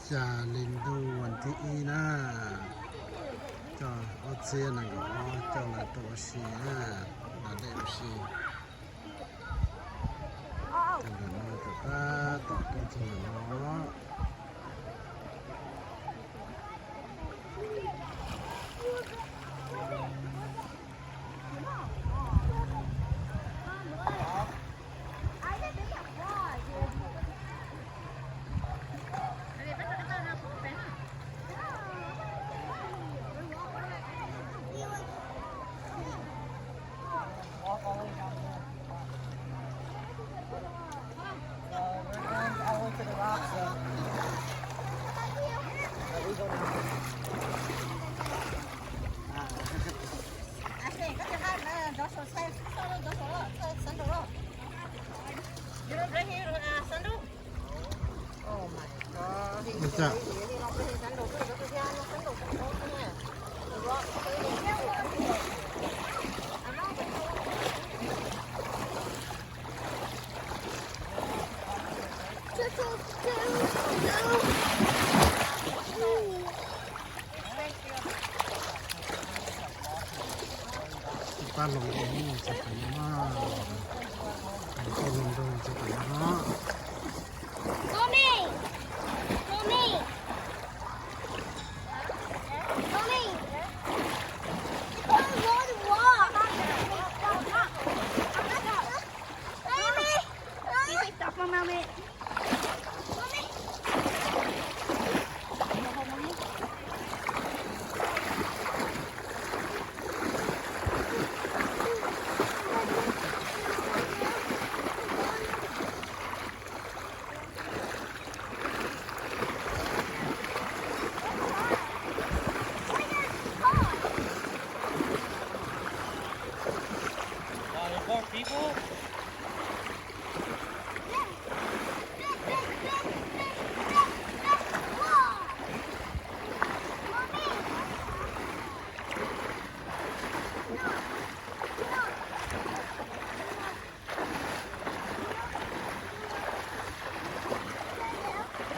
Cas li ntuj vas thib ib na, coj ob txhiab nees nkaum ob coj lawv tuaj ua si na, da dej ua si. Ntawm no rov qab tom tuaj txog ntawm no. Pab los txog tom no, pab los nrog txog tom no. Mommy, mommy, mommy, I want to walk. Mommy, mommy,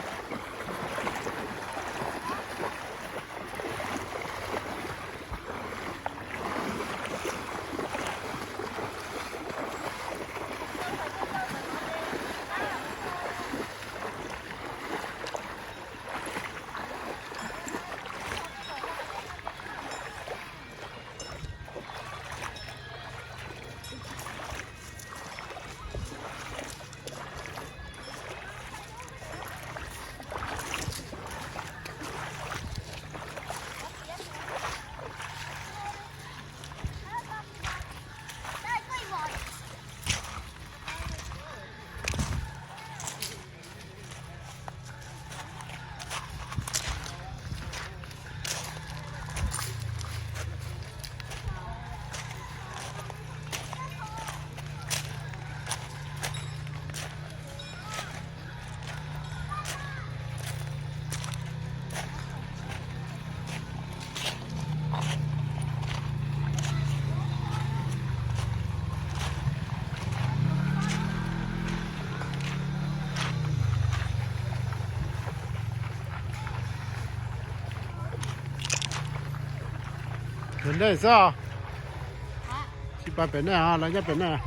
mommy. Pem nej xwb, tsis pais pem nej, lawv nyob pem nej.